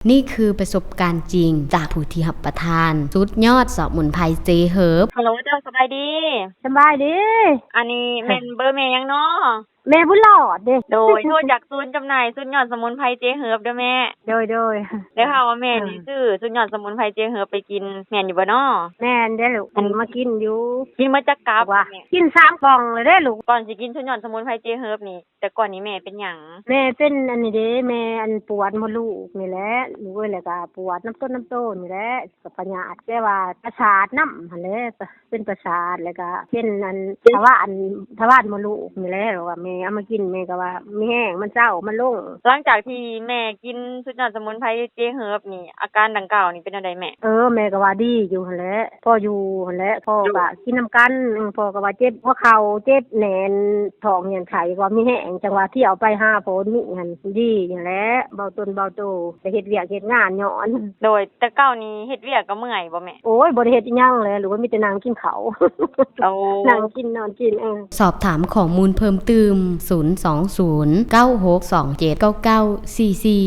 ນີ້ຄືປະສົບການຈິງຈາກຜູ້ທີ່ຮັບປະທານສຸດຍອດສະໝຸນໄພເຈເຮີບ. ຮັລໂຫຼ ເຈົ້າສະບາຍດີ. ສະບາຍດີ. ອັນນີ້ແມ່ນເບີແມ່ຫຍັງເນາະ? ແມ່ບຸນຫຼອດເດ້. ໂດຍ ໂທຈາກສູນຈຳໜ່າຍສຸດຍອດສະໝຸນໄພເຈເຮີບເດີແມ່. ໂດຍໆ. ໄດ້ຂ່າວວ່າແມ່ນີ້ ເອີ ຊື້ສຸດຍອດສະໝຸນໄພເຈເຮີບໄປກິນ ແມ່ນຢູ່ບໍ່ເນາະ? ແມ່ນເດ້ລູກ. ອັນ ມາກິນຢູ່. ກິນມາຈັກກັບແມ່? ກິນສາມກ່ອງແລ້ວເດ້ລູກ. ກ່ອນຊິກິນສຸດຍອດສະໝຸນໄພເຈເຮີບນີ້ ແຕ່ກ່ອນນີ້ແມ່ເປັນຫຍັງ? ແມ່ເປັນອັນນີ້ເດ້ ແມ່ອັນປວດມົດລູກນີ້ແຫຼະລູກເອີຍ ແລ້ວກະປວດນ້ຳຕົ້ນນ້ຳໂຕນີ້ແຫຼະ ກະພະຍາດ ແຕ່ວ່າປະສາດນຳຫັ້ນແຫຼະ ເປັນປະສາດ ແລ້ວກະເປັນອັນທະວານ ທະວານມົດລູກນີ້ແຫຼະ ວ່າແມ່ເອົາມາກິນ ແມ່ກະວ່າມີແຮງ ມັນເຊົາ ມັນລົງ. ຫຼັງຈາກທີ່ແມ່ກິນສຸດຍອດສະໝຸນໄພເຈເຮີບນີ້ ອາການດັ່ງກ່າວນີ້ເປັນແນວໃດແມ່? ເອີ ແມ່ກະວ່າດີຢູ່ຫັ້ນແຫຼະ ພໍຢູ່ຫັ້ນແຫຼະ ພໍ່ກະກິນນຳກັນ ເອີ ພໍ່ກະວ່າເຈັບຫົວເຂົ່າ ເຈັບແໜ້ນ ທ້ອງຮຽນໄຂ້ ກະວ່າມີແຮງ ຈັ່ງວ່າທ່ຽວໄປຫາໂພນມີຫັ້ນ ດີຫັ້ນແຫຼະ ເບົາຕົນເບົາໂຕ ໄປເຮັດວຽກເຮັດງານຍ້ອນ. ໂດຍ ແຕ່ເກົ່ານີ້ເຮັດວຽກກະເມື່ອຍບໍ່ແມ່? ໂອ້ຍ ບໍ່ໄດ້ເຮັດອີ່ຫຍັງແຫຼະລູກ ມີແຕ່ນັ່ງກິນເຂົ້າ. ໂອ້ ນັ່ງກິນນອນກິນ. ເອີ ສອບຖາມຂໍ້ມູນເພີ່ມຕື່ມ ສູນສອງສູນ ເກົ້າຫົກສອງເຈັດ ເກົ້າເກົ້າສີ່ສີ່.